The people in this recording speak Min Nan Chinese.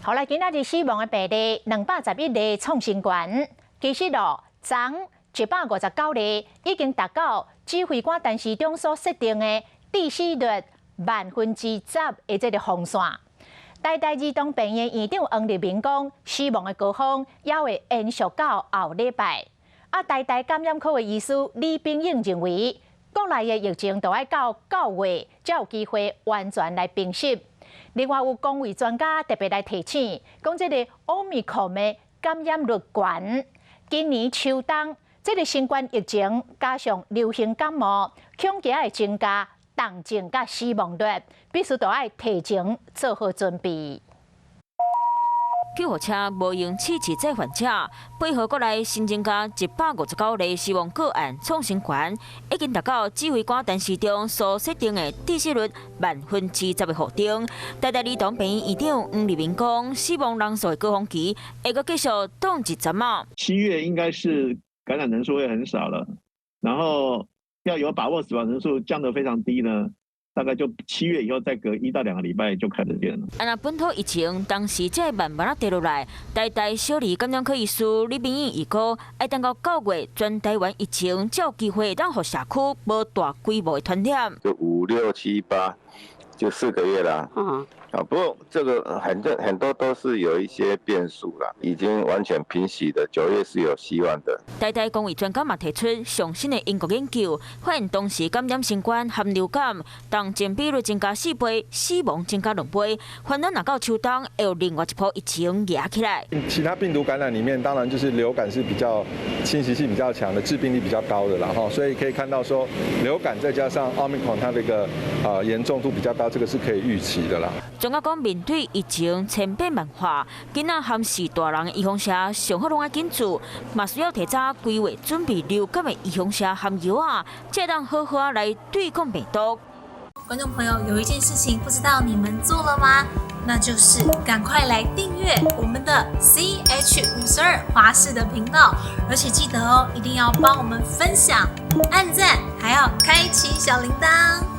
好來，今仔日死亡的病例211例創新高，其實咯，昨159例已經達到指揮官陳時中所設定的致死率10%的這個紅線。台大兒童病院院長黃立明講，死亡的高峰猶會延續到後禮拜。啊，台大感染科的醫師李炳勇認為，國內的疫情都愛到9月才有機會完全來平息。另外有公衛專家特別來提醒，講這個奧密克戎的感染率懸，今年秋冬這個新冠疫情加上流行感冒，恐驚會增加重症佮死亡率，必須都愛提前做好準備。救護車無閒處置這患者，8號國內新增加159例死亡個案創新高，已經達到指揮官陳時中所設定的致死率10%的紅燈。台大兒童病院院長黃立明講，死亡人數的高峰期會閣繼續擋一陣仔。 7月應該是感染人數會很少了，然後要有把握死亡人數降得非常低呢，大概就7月以後，再隔1到2個禮拜就看得見了。啊，若本土疫情當時才會慢慢仔跌落來，台大小兒感染科醫師李炳勇預估，愛等到9月全台灣疫情才有機會當予社區無大規模的傳染。就五六七八，就4個月啦。啊，不過這個很多很多都是有一些變數啦，已經完全平息的，9月是有希望的。台大公衛專家嘛提出上新的英國研究，發現當時感染新冠和流感，重症比率增加4倍，死亡增加2倍。反正若到秋冬，會有另外一波疫情惹起來。其他病毒感染裡面，當然就是流感是比較侵襲性比較強的，致病力比較高的啦，哈，所以可以看到說流感再加上奧密克戎，它這個啊嚴重度比較高，這個是可以預期的啦。專家講，面對疫情千變萬化，囡仔含是大人的預防射，上好攏愛緊注，嘛需要提早規劃準備流感的預防射和藥仔，才當好好來對抗病毒。觀眾朋友，有一件事情不知道你們做了嗎？那就是趕快來訂閱我們的 CH52華視的頻道，而且記得哦，一定要幫我們分享、按讚，還要開啟小鈴鐺。